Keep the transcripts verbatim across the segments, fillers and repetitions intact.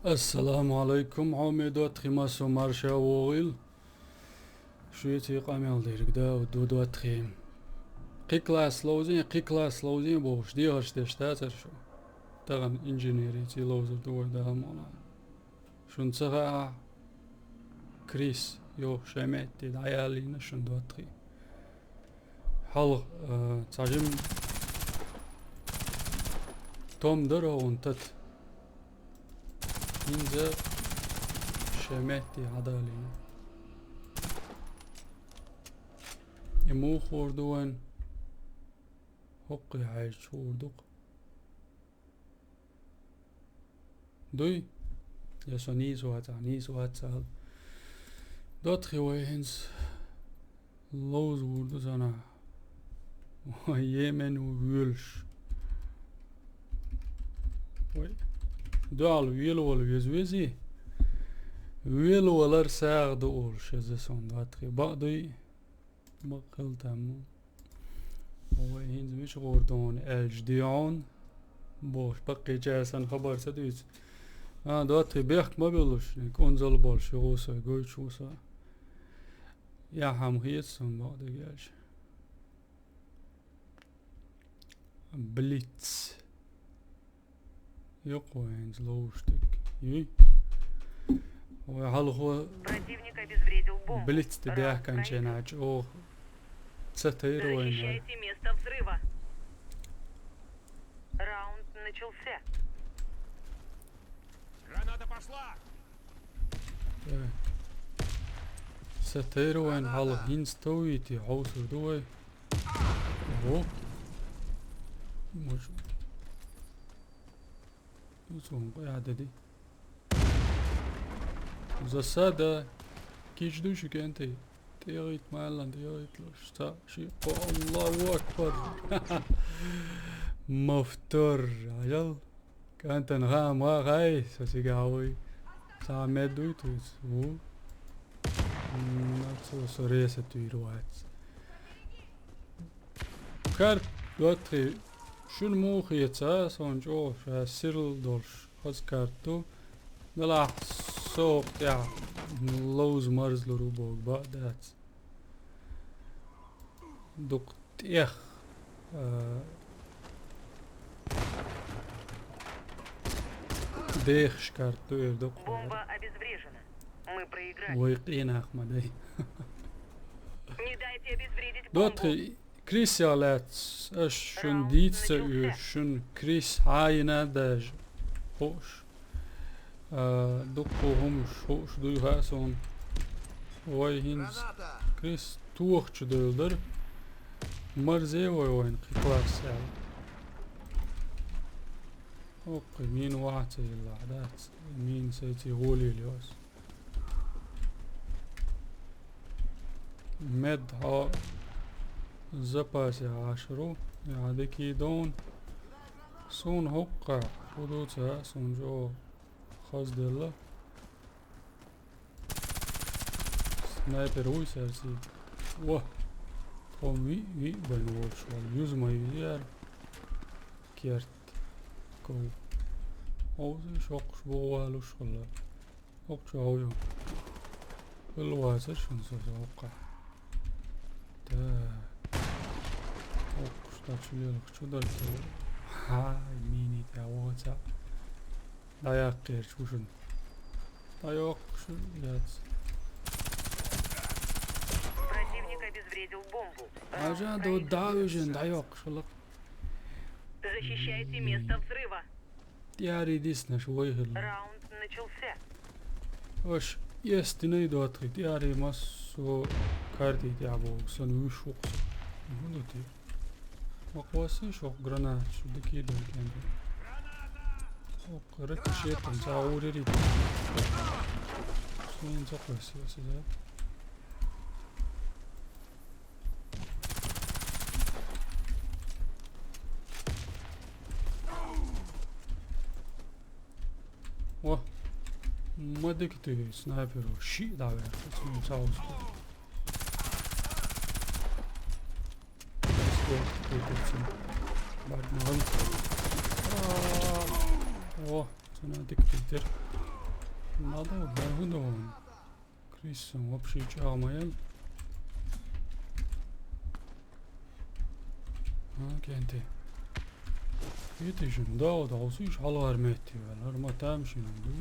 Ассаламу алайкум, хьоме доттагӀий, массо марша вогӀийла. Шуьца къамел дерг да, ду доттагӀий. Кхы класс ловзий, кхы класс ловзий бохуш, дехарш деш дацара шу? Тахана инженериций ловзур ду вай, Дала мукъ лахь. Шуна ца хаьа, Крис, йо, шайн метте дӀаялийна шуна доттагӀий. Хьалха, а, цхьа жим том дара хьуна тата. ХӀинца шайн метте хьадалийна. И муха хуур ду вайн? ХӀокхе хьаьжча хуур ду-кх. Дуй? Я со нийса вацахь, нийса вац ала. ДоттагӀий, вай хӀинца ловза гӀур ду санна. Вай Йемен ву воьлуш. Вай. Дуьхьал велавала веза везий? Велавалар сагӀа ду олуш еза суна, доттагӀий. Бакъ дуй? Бакъ хила там. Вай хӀинца мича гӀур ду хьуна аьлча, дий хьуна бохуш, баккхийчара санна хабар ца дуьйцу. А, доттагӀий, бехк ма буьллуш, кӀунзал болуш ю со, гойтуш ву со. Яхь хӀама хета суна, бакъдерг аьлча. Блиц. Йоккха вай хӀинца ловзуш дерг. Юй? Вай хьалхо Противник обезвредил бомбу. Блиц тӀе даьхкинчу хенахь чӀогӀа ца тайра вайна хӀара. Защищайте место взрыва. Раунд начался. Граната пошла! Э. Ца тайра вайна хьалха, хӀинца товвийти, хьовсур ду вай. Ого. Муш. Ю цунна къоьхьа дади. Засада. Кийча ду шу, кӀентий? ТӀегӀийта, маллан тӀегӀийта луш. Цхьаъ, шиъ, кхоъ, Аллаху акбар! Мовтор, Ӏажал. КӀантана хаа ма хай, со цига хьан вуй? Цхьа мед дуй туьйцу? Ву? М, цо со реса туьйр вац. Карт, доттагӀий, шуна муха хета, суна чӀогӀа ша сирла долуш хаза карт ду. Делахь со хӀокху тӀехь ловза марзлур ву боху бакъ дац. Дукха тӀех, а, дехаш карт ду эр дукха. Бомба обезврежена. Мы проиграли. Вай къинах ма дай. Не дайте обезвредить бомбу. ДоттагӀий, Крис ял лаьцна, аша шуна дийца ца оьшу, шуна Крис хьайина даже хууш. А, дуккха хӀумаш хууш дуй хаьа суна. Вай хӀинца Крис тохачу девлла дара. Марзе вай вайна кхин класс аьлла. ХӀокху мина ваха ца йиллахь дац. Мина сайций гӀоле лоьху ас. Мед хьо запасе Ӏашару, я дикий дон. Суна хӀоккхахь, хӀу ду ца, суна чӀогӀа хазделла. Снайпер вуй сарсий. Ва! Тхо виъ, виъ бен волуш вара. Юза ма юза яра. Керт. Ков. Овза шоккхуш бу валуш хилла. ХӀокху чу хьо ю. Хила вацара шуна со хӀоккхахь. Так. ХӀокхуш дӀа чу лелхачу дара цо. Хьай, мини тӀе воца. ДӀаяккхерчу шу яц. Противник обезвредил бомбу. Ажа до давижен дӀайоккхуш хилла. Защищайте место взрыва. ТӀаьхьарий диснарш вай хилла. Раунд начался. Аша эстинай доттагӀий, тӀаьхьарий массо карти тӀехь боху, сан вуьш ву-кх со. ХӀун ду те? Ма кхоссий шух гранат, шу дикий дан кенда. Ох, рикошетом цхьа ур йирий. Суна ца кхоссий аса, да? О, ма дика туьйхи снайперо шиъ дӀаваьхна, цунна ца хьовсу. Спорт культурцин. Бадман. О, цунна дика туьйхира. Надо удар, хӀун ду хьуна? Крис, вообще чӀагӀ ма ял. А, кӀентий. ХӀетий шуна, да, да, хьо сийша хьалхара метте ваьлла. ХӀара ма тамашийна ду.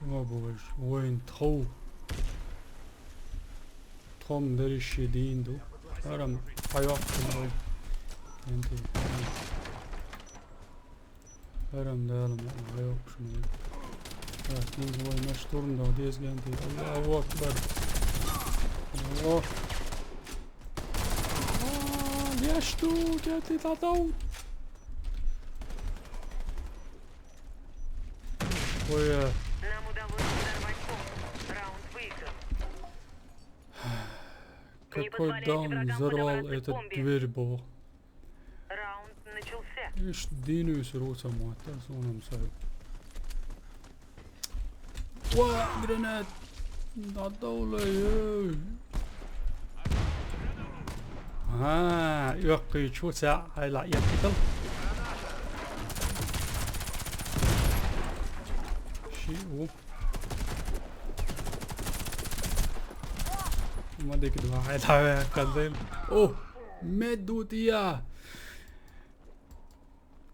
Ма бовш, вайн тхов. Тхом дарище дийна ду. ХӀара-м хьайоккхуш вай. КӀентий. ХӀара-м Дала ма хьайоккхуш вай. Так, хӀинца вай на штурм дан деза, кӀентий. Аллаху акбар. О. А, я что, кӀентий, дӀадов. Ой, э. Нам удалось взорвать бомбу. Раунд выигран. Какой даун взорвал этот дверь, бо? Раунд начался. Ишт дийнуьйсур ву ца мотта, суна-м сай. Ва, гранат! ДӀадовлай, эй! Ага, оьккхийча ву ца хьайла эккхитал. Ши ву. Ма дика ду хьай дӀаваьккхина дайла. О, мед ду тӀе я!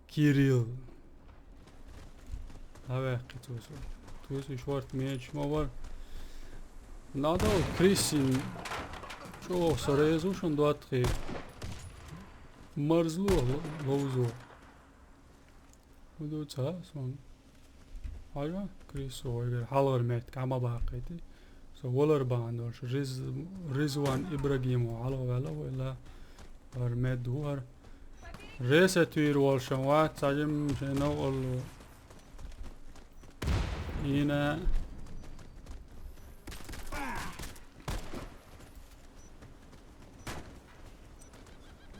Кирилл. ДӀаваьккхи цо со. Цо со шорта мечаш ма вар. Надо Криссин. ЧӀогӀа со реза ву шун доттагӀий. Марзло, ловзо. ХӀун ду ца сон? Хьажа, Крис, со вайгара хьалхара меттиг ма баккхийтий. Со валар бахьана долуш, Риз-, Ризван Ибрагимов хьалхаваьлла вайла. ХӀара мед ву хӀара. Ресет вийр волуш вац, цхьа жимма шайн новкъарло. Ийна.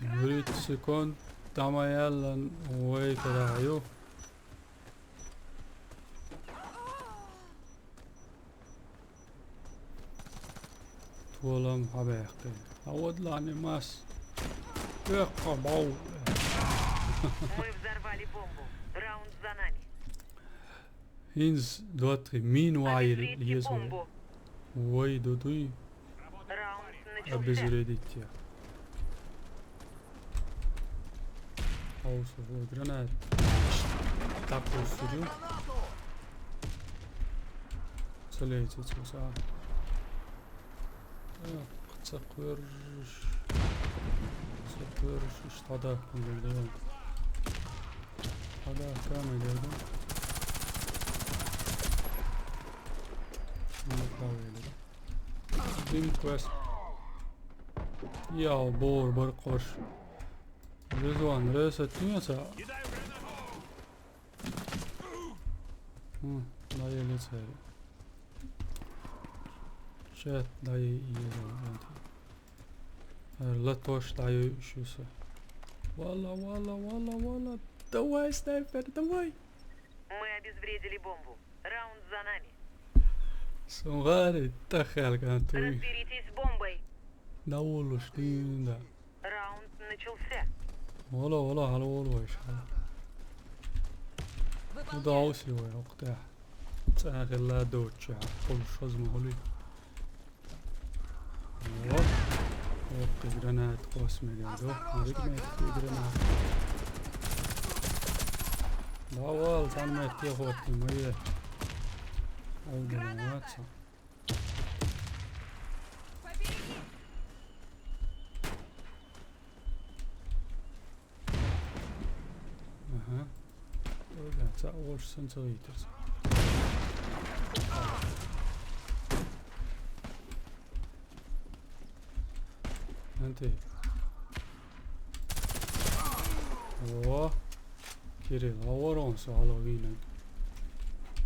ВуьрхӀитта секунд тӀама яьлла вай карахь ю. Толам хьабаьккхи. А вот лани мас. Эккха бов. Мы взорвали бомбу. Раунд за нами. ХӀинца доттагӀий мин ваьлла еза вай. Вай ду дуй. Раунд начался. Обезвредить я. Хаус, вай гранат. Так, усурю. Целяется, целяется. А. Ца кхоьржуш. Ца кхоьржуш, иштта хьадаккха ма дерг. Хьадаккха ма дерг. Дин квест. Ял бор бар кхош. Ризван, ресет тинца. Хм, дӀаелира цара. Шет дӀае-, еза, янти. ХӀара латош дӀайойуш ю со. Валла, валла, валла, валла. Давай, снайпер, давай! Мы обезвредили бомбу. Раунд за нами. Сон гӀари тӀаххаьлган туй. Разберитесь с бомбой. ДӀаволлуш дийна. Раунд начался. Вала, вала, хьала волу вайша. Удовольствие вай хӀокху тӀехь. ЦӀа хилла доцчехь, кхуллуш хаза ма хуьлий. Оп. Оп, и гранат кхосса мегар ду. Дика метта и гранат. Давал, цхьана метте хӀоттий, ма е. Айдина вац. Ага. Ой, да, цхьа волуш санна ца гӀийтира со. Анте. О! Кирилл, а ворон со хьалха вийнарг.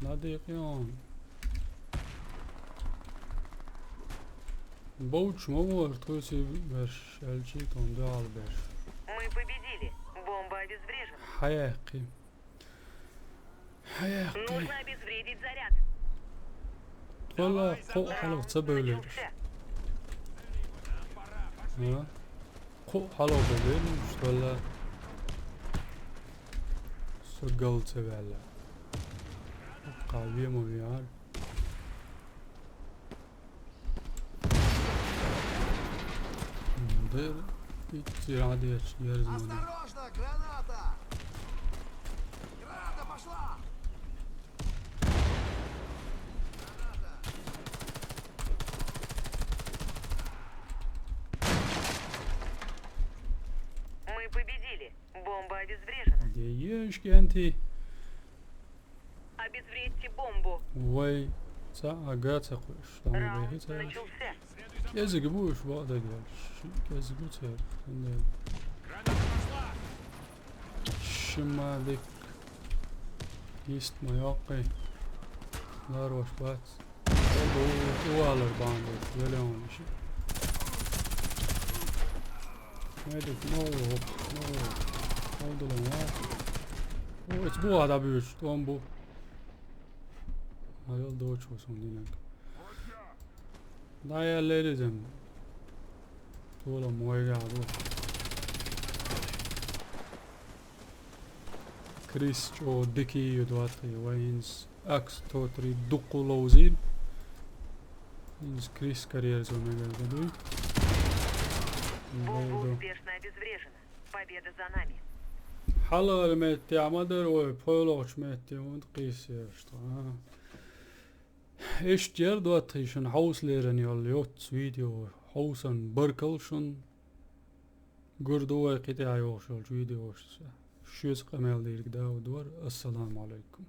Надо кхион. Бовчу ма вара, тхуьйсий берш, аьлчий тхуна дуьхьал берш. Мы победили. Бомба обезврежена. Хьаяккхи. Хьаяккхи. Нужно обезвредить заряд. Тхула кхоъ хьалха ца бевлира. А? Кхоъ хьалха бевлира, тхула со гал ца ваьлла. Кхаве ма веара. Дер, итти радиоч, дерзмана. Осторожно, граната! Граната пошла! Мы победили. Бомба обезврежена. Де ешкенти. Обезвредьте бомбу. Вай, ца ага ца кхуш. Там Раунд вехи ца. Начался. Кезиг буш бада гелш. Кезиг буцер. Шимадик. Ист ма йоккхи. Ларваш бац. Уалар банда. Велеон ши. Медик, no, no. Олдулан ва. О, итс бу ада буш, тон бу. Ай, ол дочу сон динак. Дая леризем. Тола мойга бу. Крис чо дики ю двадцать вайнс. Акс то три дукуло узин. Инс Крис карьер зо мега гадуй. Бомба Болду. Успешно обезврежена. Победа за нами. ХьалгӀар метте ма дара вай, пхоьлгӀачу метте ван кхийсаш тхо. Иштта яра доттагӀий шуна хьовса лерина йолу йоццу видео. Хьовсан баркалла шуна. Гур ду вай кхин тӀехь йогӀуш йолчу видеошца. Шуьца къамел дийриг Дауд вара. Ассаламу алайкум.